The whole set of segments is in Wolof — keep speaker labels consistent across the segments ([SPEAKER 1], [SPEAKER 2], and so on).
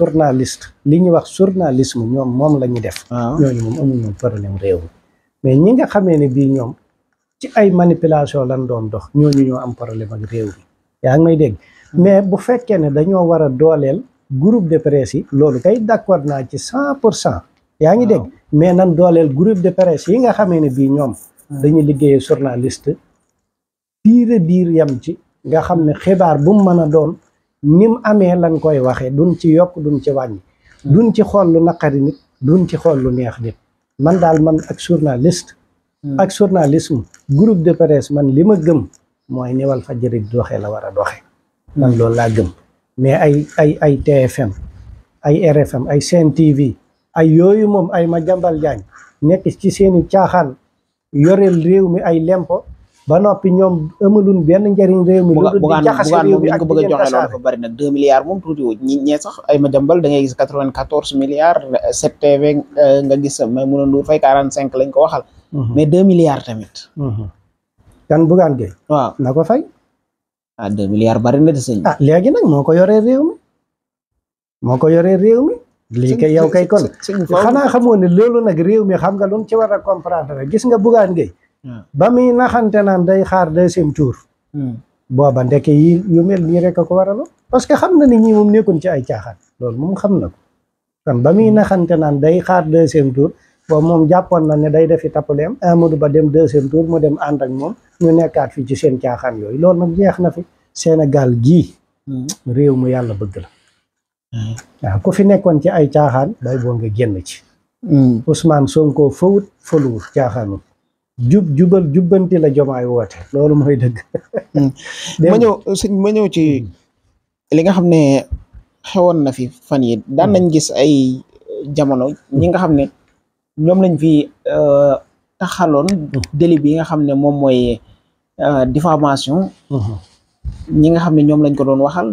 [SPEAKER 1] journaliste li ñuy wax journalisme ñoom moom la ñu def. ñooñu moom amuñu problème réew mi mais ñi nga xamee ne bii ñoom ci ay manipulation lan doon dox ñooñu ñoo am problème ak réew mi yaa ngi may dégg. mais bu fekkee ne dañoo war a dooleel groupe de presse yi loolu kay d'accord naa ci 100%. yaa ngi dégg mais nan dooleel groupe de presse yi nga xamee ne bii ñoom dañuy liggéeyee journaliste pire diir yam ci nga xam ne xibaar bu mu mën a doon ni mu amee lañ koy waxee duñ ci yokk duñ ci wàññi duñ ci xool lu naqari nit duñ ci xool lu neex nit man daal man ak journaliste ak journalisme groupe de presse man li ma gëm mooy ni Walfadjri di doxee la war a doxee man loolu laa gëm mais ay TFM ay RFM ay Sen TV ay yooyu moom ay Madiambal Diagne nekk ci seeni caaxaan yoreel réew mi ay lempo ba noppi ñoom amalun benn njëriñ réew mi lu dul di jaxase réew mi ak
[SPEAKER 2] bëgg a joxe loolu dafa bari nag 2 milliards moom tuuti wu ñee sax ay Madiambal da ngay gis 94 milliards 7TV nga gis Maimouna Ndour Faye 45 lañ ko waxal mais 2 milliards tamit
[SPEAKER 1] kan Bougane Gueye
[SPEAKER 2] waaw
[SPEAKER 1] na ko fay
[SPEAKER 2] 2 milliards bari na de sëñ
[SPEAKER 1] léegi nag moo ko yoree réew mi lii kay yow kay kon xanaa xamoo ne loolu nag réew mi xam nga lu ci war a comprendre gis nga Bougane Gueye ba muy naxante naan day xaar 2e tour booba ndeke yi yu mel nii rek a ko waraloon parce que xam na ni ñi moom nekkoon ci ay caaxaan loolu moom xam na ko kon ba muy naxante naan day xaar 2e tour boobu moom jàppoon na ne day defi tappaleem Amadou Ba dem 2e tour mu dem ànd ak moom ñu nekkaat fi ci seen caaxaan yooyu loolu nag jeex na fi Sénégal gii réew mu yàlla bëgg la waaw ku fi nekkoon ci ay caaxaan day boo nga génn ci Ousmane Sonko fawut faluwut caaxaanu jubal jubbanti la Jomaay woote loolu mooy dëgg
[SPEAKER 2] ma ñëw ci li nga xam ne xewoon na fi fan yi daan nañ gis ay jamono ñi nga xam ne ñoom lañ fi taxaloon délit bi nga xam ne moom mooy diffamation ñi nga xam ne ñoom lañ ko doon waxal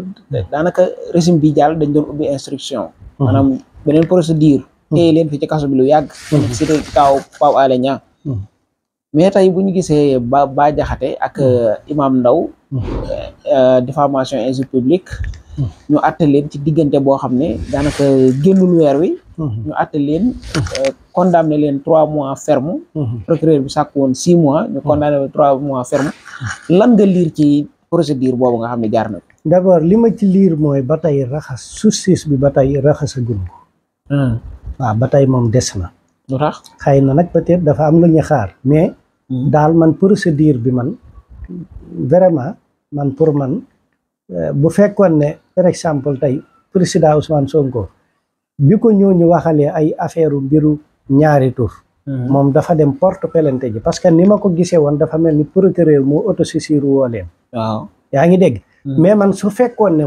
[SPEAKER 2] daanaka régime bi jàll dañ doon ubbi instruction maanaam beneen procédure téye leen fi ci kaso bi lu yàgg cité kaw Pape Alé Niang mais tey bu ñu gisee Bah Diakhaté ak Imam Ndaw diffamation injure publique ñu àtte leen ci diggante boo xam ne daanaka génnul weer wi ñu àtte leen condamné leen 3 mois ferme procureur bi sàkk woon 6 mois ñu condamné leen 3 mois ferme lan nga liir ci procédure boobu nga xam ne jaar na
[SPEAKER 1] d'abord li ma ci liir mooy ba tey raxas justice bi ba tey raxasagul ko waaw ba tey moom des na
[SPEAKER 2] lu tax
[SPEAKER 1] xëy na nag peut-être dafa am lu ñu xaar mais daal man procédure bi man vraiment man pour man bu fekkoon ne par exemple tey président Ousmane Sonko bi ko ñooñu waxalee ay affaire mbiru ñaari tur moom dafa dem porte plainte ji parce que ni ma ko gisee woon dafa mel ni procureur moo autosaisir woo leen
[SPEAKER 2] waaw
[SPEAKER 1] yaa ngi dégg mais man su fekkoon ne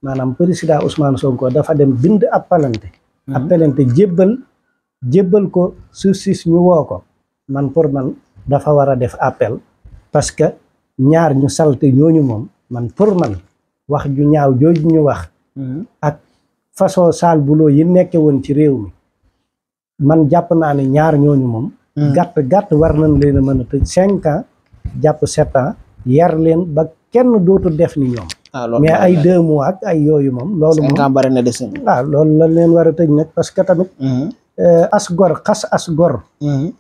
[SPEAKER 1] maanaam président Ousmane Sonko dafa dem bind ab plainte jébbal ko justice ñu woo ko man pour man dafa war a def appel parce que ñaar ñu salte ñooñu moom man pour man wax ju ñaaw jooju ñu wax ak façon sale boulot yi nekke woon ci réew mi man jàpp naa ne ñaar ñooñu moom gàtt war nañ leen a mën a tëj 5 ans jàpp 7 ans yar leen ba kenn dootu def ni ñoom mais ay 2 mois ak ay yooyu moom loolu moom
[SPEAKER 2] bari na des
[SPEAKER 1] waaw loolu la leen war a tëj nag parce que tamit as gor xas as gor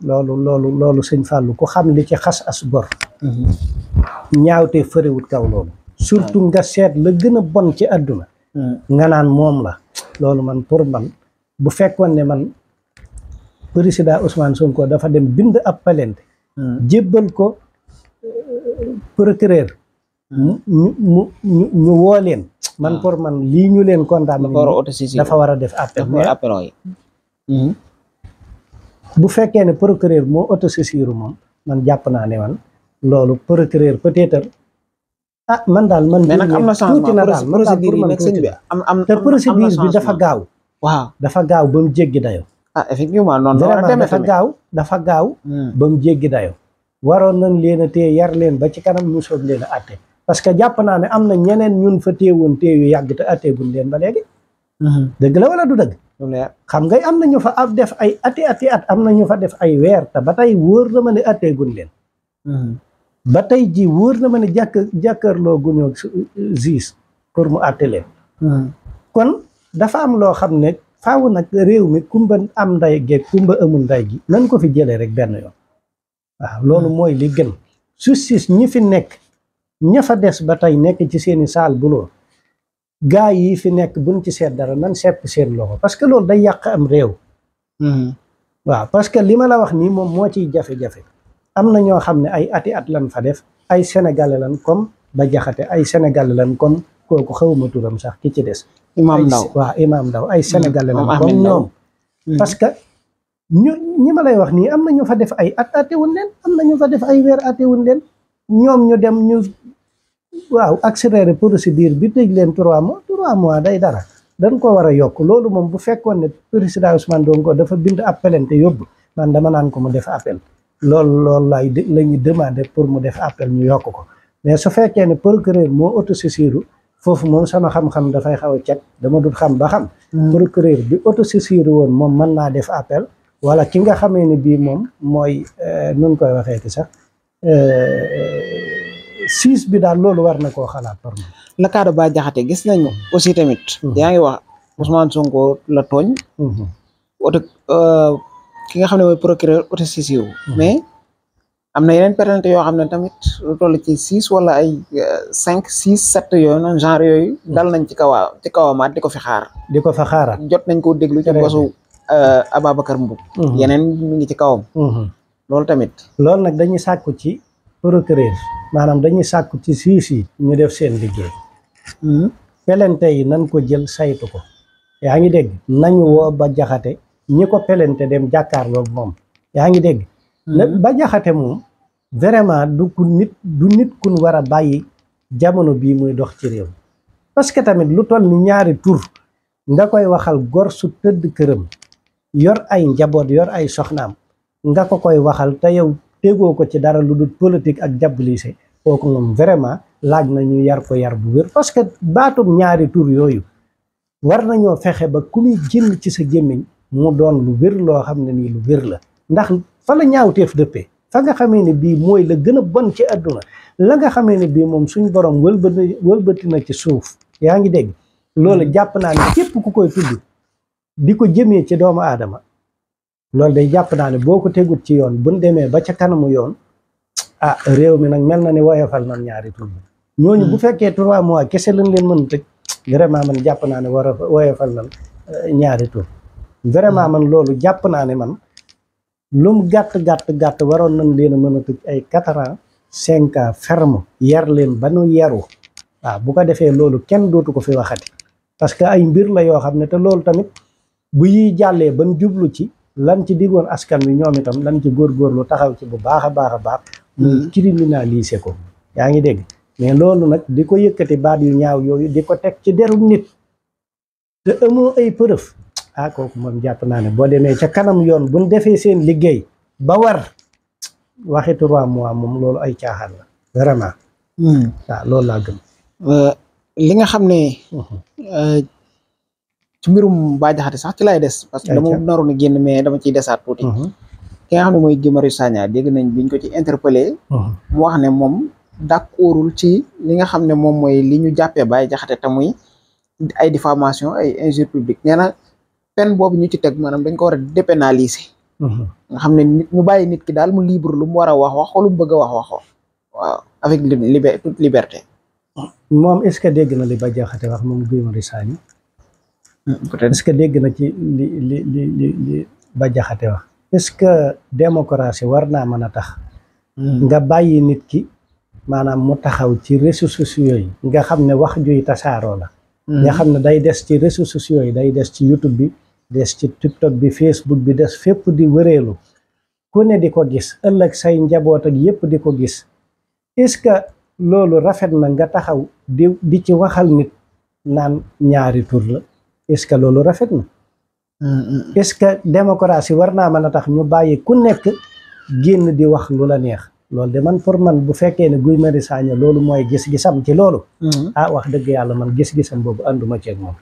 [SPEAKER 1] loolu sëñ Fallou ku xam li ci xas as gor ñaawte fëriwut kaw loolu surtout nga seet la gën a bon ci àdduna nga naan moom la loolu man pour man bu fekkoon ne man président Ousmane Sonko dafa dem bind ab plainte jébbal ko procureur ñu woo leen man pour man lii ñu leen condamné dafa war a def appel bu fekkee ne procureur moo autosaisir moom man jàpp naa ne man loolu procureur peut-être man daal man
[SPEAKER 2] mais nag am na
[SPEAKER 1] tuuti na daal man daal pour man tuuti te procédure bi dafa gaaw
[SPEAKER 2] waaw
[SPEAKER 1] dafa gaaw ba mu jéggi dayo
[SPEAKER 2] effectivement noonu
[SPEAKER 1] vraiment dafa gaaw ba mu jéggi dayo waroon nañ leen a téye yar leen ba ci kanam ñu soog leen a atte parce que jàpp naa ne am na ñeneen ñun fa téewoon téew yu yàgg te atte guñ leen ba léegi dëgg la wala du dëgg xam nga am na ñu fa def ay ati at am na ñu fa def ay weer te ba tey wóor na ma ne atte guñ leen ba tey ji wóor na ma ne jàkkaarloo guñoo juge pour mu atte leen kon dafa am loo xam ne faaw nag réew mi kumba am nday gi kumba amul nday gi nan ko fi jëlee rek benn yoon waaw loolu mooy li gën justice ñi fi nekk ña fa des ba tey nekk ci seeni saal buloo gaa yi fi nekk buñ ci seet dara nan sepp seen loxo parce que loolu day yàq am réew waaw parce que li ma la wax nii moom moo ciy jafe-jafe am na ñoo xam ne ay ati at lan fa def ay sénégalais lan comme ba jaxate ay sénégalais lan comme kooku xawma turam sax ki ci des
[SPEAKER 2] Imam Ndaw
[SPEAKER 1] waaw Imam Ndaw ay sénégalais lan comme ñoom parce que ñi ma lay wax nii am na ñu fa def ay at atewuñ leen am na ñu fa def ay weer atewuñ leen ñoom ñu dem ñu waaw accéléré procédure bi tëj leen 3 mois day dara dañ ko war a yokk loolu moom bu fekkoon ne président Ousmane Sonko dafa bind appel te yóbbu man dama naan ko mu def appel loolu la ñuy demandé pour mu def appel ñu yokk ko mais su fekkee ne procureur moo autosaisiru foofu moom sama xam-xam dafay xaw a cet dama dul xam ba xam procureur bi autosaisiru woon moom mën naa def appel wala ki nga xamee ne bii moom mooy nun koy waxee ki sax siis bi daal loolu war na koo xalaat par moom
[SPEAKER 2] la kaada ba jaxate gis nañu aussi tamit yaa ngi wax Ousmane Sonko la tooñ auto ki nga xam ne mooy procureur autosaisir mais am na yeneen pénalité yoo xam ne tamit lu toll ci 6 wala ay 5 6 7 yooyu noonu genre yooyu dal nañ ci kawamaat di ko fi xaar
[SPEAKER 1] di ko fa xaaraat
[SPEAKER 2] jot nañ koo déglu ci bosu Ababacar Mboup yeneen mi ngi ci kawam loolu tamit
[SPEAKER 1] loolu nag dañuy sàkku ci procureur maanaam dañuy sàkku ci siis yi ñu def seen liggéey pelente yi nan ko jël saytu ko yaa ngi dégg nañu woo ba jaxate ñi ko pelente dem jàkkaarloog moom yaa ngi dégg ba jaxate moom vraiment du nit kun war a bàyyi jamono bii muy dox ci réew parce que tamit lu toll ni ñaari tur nga koy waxal gor su tëdd këram yor ay njaboot yor ay soxnaam nga ko koy waxal te yow tegoo ko ci dara lu dul politique ak jàppalise kooku moom vraiment laaj na ñu yar ko yar bu wér parce que baatum ñaari tur yooyu war nañoo fexe ba ku muy génn ci sa gémmiñ mu doon lu wér loo xam ne nii lu wér la ndax fa la ñaawteef dëppee fa nga xamee ne bii mooy la gën a bon ci àdduna la nga xamee ne bii moom suñ borom wëlbati na ci suuf yaa ngi dégg loolu jàpp naa ne képp ku koy tudd di ko jëmee ci doomu aadama loolu day jàpp naa ne boo ko tegut ci yoon buñ demee ba ca kanamu yoon réew mi nag mel na ni woyofal nan ñaari tur ñooñu bu fekkee 3 mois kese lañ leen mën a tëj vraiment man jàpp naa ne war a woyofal nan ñaari tur vraiment man loolu jàpp naa ne man lum gàtt waroon nañ leen a mën a tëj ay 4 ans 5 ans ferme yar leen ba nu yaru waaw bu ko defee loolu kenn dootu ko fi waxati parce que ay mbir la yoo xam ne te loolu tamit bu yiy jàllee ban jublu ci lan ci diggoon askan wi ñoom itam lan ci góorgóorlu taxaw ci bu baax a baax muy criminaliser ko yaa ngi dégg mais loolu nag di ko yëkkati baat yu ñaaw yooyu di ko teg ci deru nit te amoo ay preuve kooku moom jàpp naa ne boo demee ca kanam yoon buñ defee seen liggéey ba war waxi 3 mois moom loolu ay caaxaan la vraiment waaw loolu laa gëm
[SPEAKER 2] li nga xam ne ci mbirum Bah Diakhaté sax ci lay des parce que dama naroon a génn mais dama ciy desaat tuuti ki nga xam ne mooy Guy Marius Sagna dégg nañ biñ ko ci interpellé mu wax ne moom d'accordul ci li nga xam ne moom mooy li ñu jàppee Bah Diakhaté te muy ay diffamation ay injure publique nee na peine boobu ñu ci teg maanaam dañ ko war a dépénaliser nga xam ne nit ñu bàyyi nit ki daal mu libre lu mu war a wax lu mu bëgg a wax waaw avec toute liberté
[SPEAKER 1] moom est-ce que dégg na li Bah Diakhaté wax moom Guy Marius Sagna peut-être est-ce que dégg na ci li Bah Diakhaté wax est-ce que démocratie war naa mën a tax nga bàyyi nit ki maanaam mu taxaw ci réseaux sociaux yi nga xam ne wax juy tasaaroo la nga xam ne day des ci réseaux sociaux yi day des ci YouTube bi des ci TikTok bi Facebook bi des fépp di wëreelu ku ne di ko gis ëllëg say njaboot ak yépp di ko gis est-ce que loolu rafet na nga taxaw di ci waxal nit naan ñaari tur la est-ce que loolu rafet na est-ce que démocratie war naa mën a tax ñu bàyyi ku nekk génn di wax lu la neex loolu de man pour man bu fekkee ne Guy Marius Sagna loolu mooy gis-gisam ci loolu wax dëgg yàlla man gis-gisam boobu ànduma ceeg moom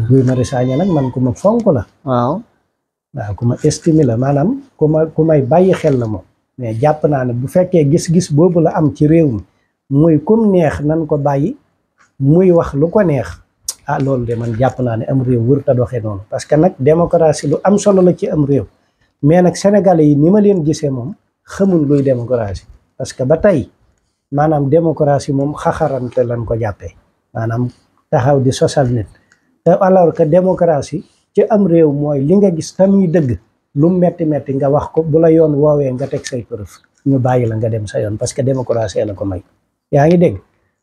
[SPEAKER 1] Guy Marius Sagna nag man ku ma fonk la waaw ku ma estime la maanaam ku may bàyyi xel la moom mais jàpp naa ne bu fekkee gis-gis boobu la am ci réew mi muy kum neex nan ko bàyyi muy wax lu ko neex ah loolu de man jàpp naa ne am réew wërta doxee noonu parce que nag démocratie lu am solo la ci am réew mais nag sénégalais yi ni ma leen gisee moom xamul luy démocratie parce que ba tey maanaam démocratie moom xaxarante lañ ko jàppee maanaam taxaw di sosal nit te alors que démocratie ci am réew mooy li nga gis tamuy dëgg lu metti metti nga wax ko bu la yoon woowee nga teg say preuve ñu bàyyi la nga dem sa yoon parce que démocratie la ko may yaa ngi dégg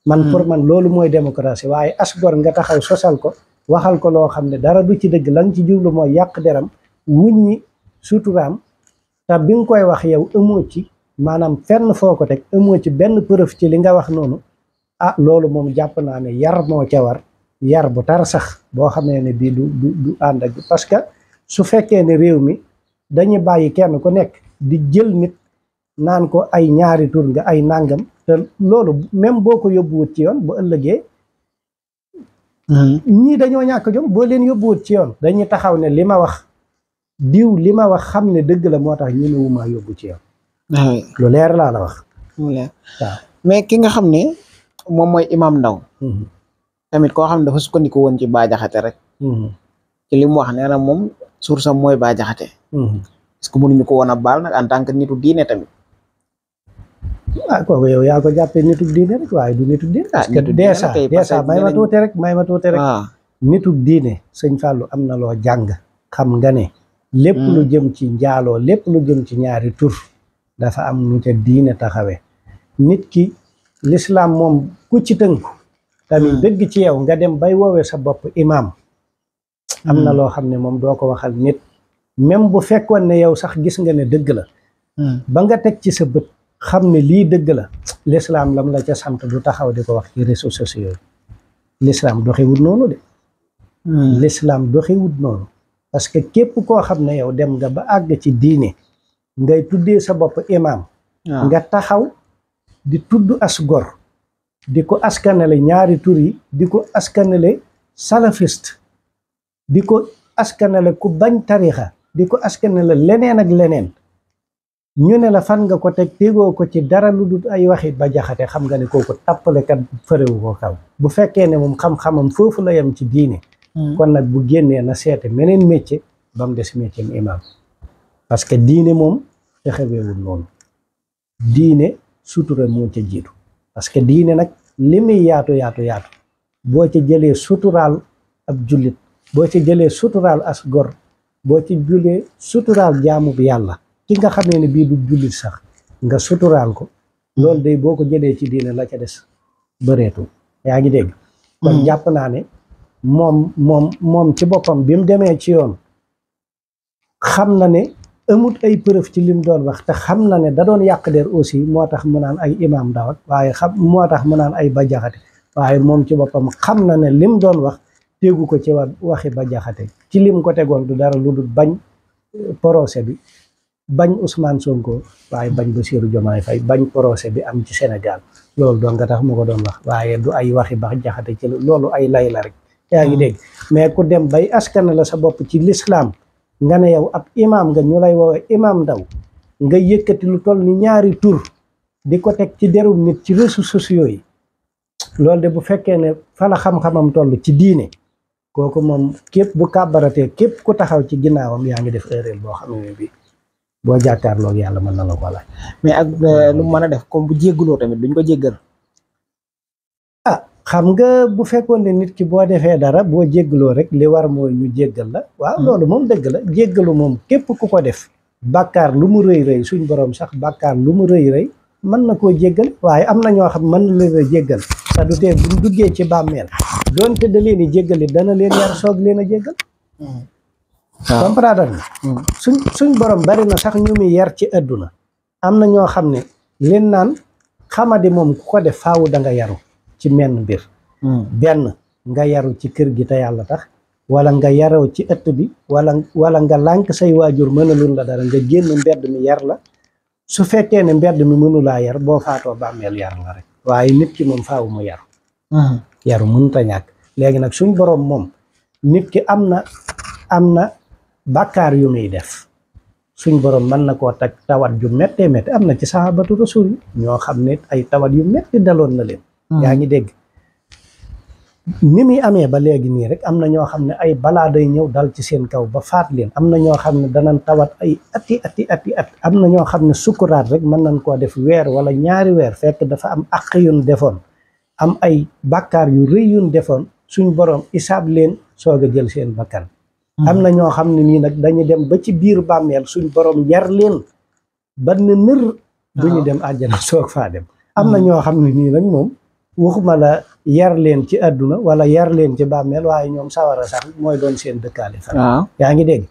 [SPEAKER 1] man pour man loolu mooy démocratie waaye as gor nga taxaw sosal ko waxal ko loo xam ne dara du ci dëgg la nga ci jublu mooy yàq deram wuññi suturaam te bi nga koy wax yow amoo ci maanaam fenn foo ko teg amoo ci benn preuve ci li nga wax noonu ah loolu moom jàpp naa ne yar moo ca war yar bu tar sax boo xamee ne bii du ànd ak parce que su fekkee ne réew mi dañuy bàyyi kenn ku nekk di jël nit naan ko ay ñaari tur nga ay nàngam te loolu même boo ko yóbbuwut ci yoon bu ëllëgee ñii dañoo ñàkk jom boo leen yóbbuwut ci yoon dañuy taxaw ne li ma wax diw li ma wax xam ne dëgg la moo tax ñemewuma yóbbu ci yoon lu leer laa la wax
[SPEAKER 2] waaw mais ki nga xam ne moom mooy Imam Ndao tamit koo xam ne dafa sukkandiku woon ci Bah Diakhaté rek ci li mu wax nee na moom source am mooy Bah Diakhaté est-ce que mënuñu ko woon a baal nag en tant que nitu diine tamit
[SPEAKER 1] kooku yow yaa ko jàppee nitu diine rek waaye du nitu diine parce que dèjà may ma tuuti rek nitu diine sëñ Fallou am na loo jàng xam nga ne lépp lu jëm ci njaaloo lépp lu jëm ci ñaari tur dafa am nu ca diine taxawee nit ki l'islam moom ku ci tënku tamit dëgg ci yow nga dem bay woowee sa bopp imam am na loo xam ne moom doo ko waxal nit même bu fekkoon ne yow sax gis nga ne dëgg la ba nga teg ci sa bët xam ne lii dëgg la l'islam lam la ca sant du taxaw di ko wax ci réseaux sociaux yi l'islam doxewut noonu de l'islam doxewut noonu parce que képp koo xam ne yow dem nga ba àgg ci diine ngay tuddee sa bopp imam nga taxaw di tudd as gor di ko askanale ñaari tur yi di ko askanale salafiste di ko askanale ku bañ tarixa di ko askanale leneen ak leneen ñu ne la fan nga ko teg tegoo ko ci dara lu dul ay waxi Bah Diakhaté xam nga ne kooku tappalekat fërewu ko kaw bu fekkee ne moom xam-xamam foofu la yem ci diine kon nag bu génnee na seete meneen métier ba mu des métier imam parce que diine moom fexeweewul noonu diine sutura moo ca jiitu parce que diine nag li muy yaatu boo ca jëlee suturaal ab jullit boo ca jëlee suturaal as gor boo ci jëlee suturaal jaamu bi yàlla ki nga xamee ne bii du jullit sax nga suturaal ko loolu day boo ko jëlee ci diine la ca des bëreetul yaa ngi dégg kon jàpp naa ne moom ci boppam bi mu demee ci yoon xam na ne amut ay preuve ci lim doon wax te xam na ne da doon yàq der aussi moo tax mu naan ay Imam Ndao waaye moo tax mu naan ay Bah Diakhaté waaye moom ci boppam xam na ne lim doon wax tegu ko ci waxi Bah Diakhaté ci lim ko tegoon du dara lu dul bañ procès bi bañ Ousmane Sonko waaye bañ Bassirou Diomaye Faye bañ procès bi am ci Sénégal loolu doon nga tax mu ko doon wax waaye du ay waxi Bah Diakhaté ci loolu ay lay la rek yaa ngi dégg mais ku dem bay askan la sa bopp ci l'islam nga ne yow ab imam nga ñu lay woowee Imam Ndao nga yëkkati lu toll ni ñaari tur di ko teg ci derum nit ci réseaux sociaux yi loolu de bu fekkee ne fa la xam-xamam toll ci diine kooku moom képp bu kàbbaratee képp ku taxaw ci ginnaawam yaa ngi def erreur boo xam ne bi boo jàkkaarloog yàlla mën na la ko laaj
[SPEAKER 2] mais ak lu mën a def comme bu jéggaloo tamit duñ ko jéggal
[SPEAKER 1] xam nga bu fekkoon ne nit ki boo defee dara boo jéggaloo rek li war mooy ñu jéggal la waaw loolu moom dëgg la jéggalu moom képp ku ko def bàkkaar lu mu rëy suñ borom sax bàkkaar lu mu rëy mën na koo jéggal waaye am na ñoo xam mën na leen a jéggal sa du tee buñ duggee ci bàmmeel doonte da leen i jéggali dana leen yar soog leen a jéggal comprendre na suñ borom bari na sax ñu muy yar ci àdduna am na ñoo xam ne leen naan xamadi moom ku ko def faawu da nga yaru ci menn mbir benn nga yaru ci kër gi te yàlla tax wala nga yaroo ci ëtt bi wala nga lànk say waajur mënalul la dara nga génn mbedd mi yar la su fekkee ne mbedd mi mënulaa yar boo faatoo bàmmeel yar la rek waaye nit ki moom faawu mu yaru yaru mënut a ñàkk léegi nag suñ borom moom nit ki am na bàkkaar yu muy def suñ borom mën na koo teg tawat ju méttee métti am na ci sahabatu rasul ñoo xam ne ay tawat yu métti daloon na leen yaa ngi dégg ni muy amee ba léegi nii rek am na ñoo xam ne ay balaa day ñëw dal ci seen kaw ba faat leen am na ñoo xam ne danañ tawat ay at am na ñoo xam ne sukkuraat rek mën nañ koo def weer wala ñaari weer fekk dafa am àq yun defoon am ay bàkkaar yu rëy yun defoon suñ borom isaab leen soog a jël seen bakkan am na ñoo xam ne nii nag dañu dem ba ci biir bàmmeel suñ borom yar leen ba ne nër du ñu dem àjjana soog faa dem am na ñoo xam ne nii nag moom waxuma la yar leen ci àdduna wala yar leen ci bàmmeel waaye ñoom sawara sax mooy doon seen dëkkaale fa yaa ngi dégg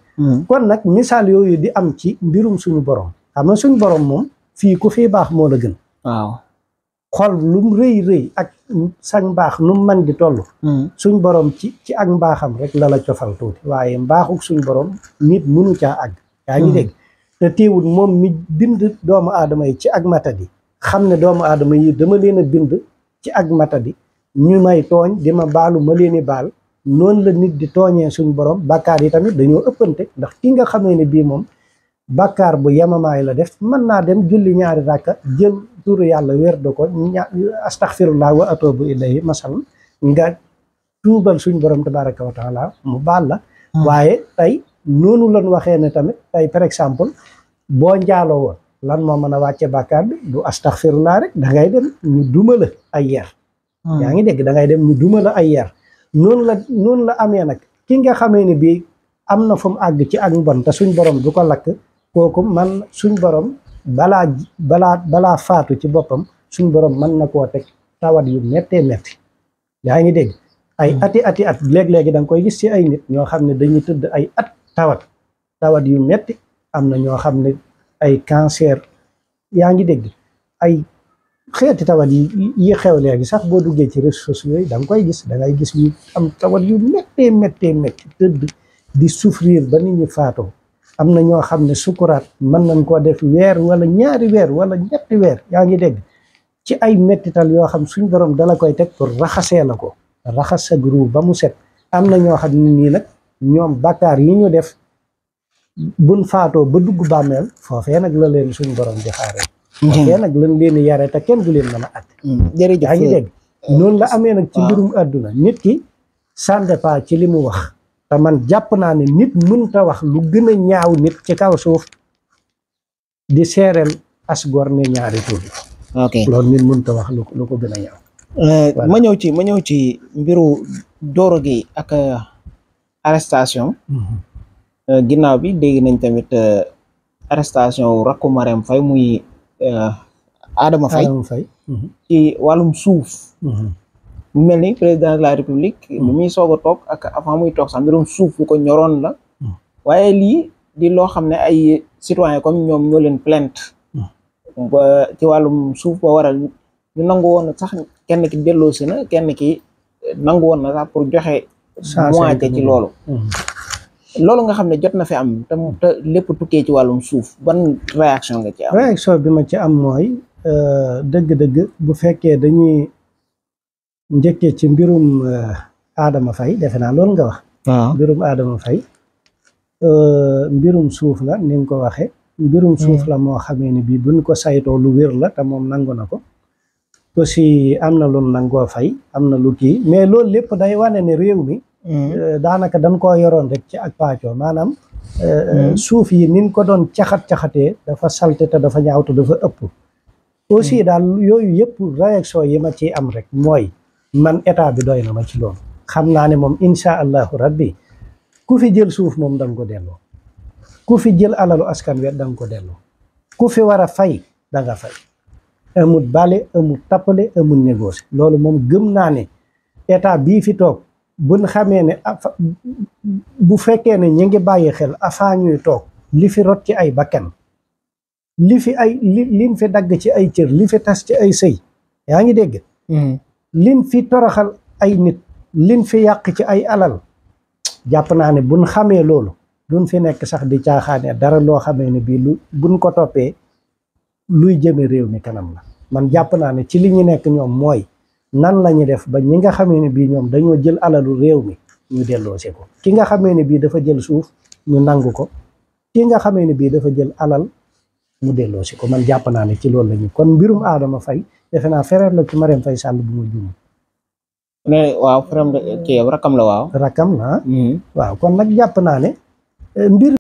[SPEAKER 1] kon nag misaal yooyu di am ci mbirum suñu borom xam nga suñu borom moom fii ku fii baax moo la gën
[SPEAKER 2] waaw
[SPEAKER 1] xol lu mu rëy ak sax mbaax nu mu mën di toll suñ borom ci ak mbaaxam rek la cofal tuuti waaye mbaaxuk suñ borom nit mënu caa àgg yaa ngi dégg te teewul moom mi bind doomu aadama yi ci ak matadi xam ne doomu aadama yi dama leen a bind ci ak matadi ñu may tooñ di ma baalu ma leen i baal noonu la nit di tooñee suñ borom bàkkaar yi tamit dañoo ëppante ndax ki nga xamee ne bii moom bàkkaar bu yemamaay la def mën naa dem julli ñaari ràkka jël turu yàlla wér da ko astaxfirullah wa atubu ilayhi masalan nga tuubal suñ borom tabaraka wa taala mu baal la waaye tey noonu lañ waxee ne tamit tey par exemple boo njaaloo woon lan moo mën a wàcce bàkkaar bi du astaxfirullah rek da ngay dem ñu duma la ay yar yaa ngi dégg da ngay dem ñu duma la ay yar noonu la amee nag ki nga xamee ne bii am na fu mu àgg ci ak mbon te suñ borom du ko lakk kooku man suñ borom balaa faatu ci boppam suñ borom mën na koo teg tawat yu méttee métti yaa ngi dégg ay ati at léeg-léegi da nga koy gis ci ay nit ñoo xam ne dañuy tëdd ay at tawat yu métti am na ñoo xam ne ay cancer yaa ngi dégg ay xeeti tawat yi xew léegi sax boo duggee ci réseaux sociaux yi da nga koy gis da ngay gis ñu am tawat yu méttee métti tëdd di souffrir ba nit ñi faatoo am na ñoo xam ne sukuraat mën nañ koo def weer wala ñaari weer wala ñetti weer yaa ngi dégg ci ay mettital yoo xam suñ borom dala koy teg pour raxasee la ko raxas sa groupe ba mu set am na ñoo xam ne nii nag ñoom bàkkaar yi ñu def buñ faatoo ba dugg bàmmeel foofee nag la leen suñ borom di xaaree foofee nag lañ leen di yare te kenn du leen mën a at
[SPEAKER 2] jërëjëf
[SPEAKER 1] yaa ngi dégg noonu la amee nag ci mbirum àdduna nit ki ça dépend ci li mu wax te man jàpp naa ne nit mënta wax lu gën a ñaaw nit ci kaw suuf di seereel as gor ne ñaari tur
[SPEAKER 2] ok
[SPEAKER 1] loolu nit mënta wax lu ko gën a ñaaw
[SPEAKER 2] ma ñëw ci mbiru Doro Gueye ak arrestation ginnaaw bi dégg nañ tamit arrestation rakku Marème Faye muy Adama Faye ci wàllum suuf mu mel ni président de la république bi muy soog a toog ak avant muy toog sax mbirum suuf bu ko ñoroon la waaye lii di loo xam ne ay citoyen comme ñoom ñoo leen plainte ba ci wàllum suuf ba waral ñu nangu woon sax kenn ki delloosi na kenn ki nangu woon na sax pour joxe moitié ci loolu nga xam ne jot na fi am te lépp tukkee ci wàllum suuf ban réaction nga ci am
[SPEAKER 1] réaction bi ma ci am mooy dëgg-dëgg bu fekkee dañuy njëkkee ci mbirum Adama Faye defe naa loolu nga wax mbirum Adama Faye mbirum suuf la ni nga ko waxe mbirum suuf la moo xamee ne bii buñ ko saytoo lu wér la te moom nangu na ko aussi am na lu nangoo fay am na lu kii mais loolu lépp day wane ne réew mi daanaka dañ koo yoroon rek ci ak paccoo maanaam suuf yi nin ko doon caxatee dafa salte te dafa ñaaw te dafa ëpp aussi daal yooyu yëpp réaction yi ma ci am rek mooy man état bi doy na ma ci loolu xam naa ne moom incha allahu rabbi ku fi jël suuf moom da nga ko delloo ku fi jël alalu askan wi da nga ko delloo ku fi war a fay da nga fay amul bale amul tappale amul négocier loolu moom gëm naa ne état bii fi toog buñ xamee ne bu fekkee ne ñu ngi bàyyi xel afaa ñuy toog li fi rot ci ay bakkan li fi ay liñ fi dagg ci ay cër li fi tas ci ay sëy yaa ngi dégg liñ fi toroxal ay nit liñ fi yàq ci ay alal jàpp naa ne buñ xamee loolu duñ fi nekk sax di caaxaane dara loo xamee ne bii lu buñ ko toppee luy jëme réew mi kanam la man jàpp naa ne ci li ñu nekk ñoom mooy nan la ñu def ba ñi nga xamee ne bii ñoom dañoo jël alalu réew mi ñu delloose ko ki nga xamee ne bii dafa jël suuf ñu nangu ko ki nga xamee ne bii dafa jël alal mu delloosi ko man jàpp naa ne ci loolu la ñu kon mbirum Adama Faye defe naa frère la ci Marème Faye Sall bu ma juum
[SPEAKER 2] ne waaw frère kii yow rakam la waaw.
[SPEAKER 1] rakam la waaw kon nag jàpp naa ne mbir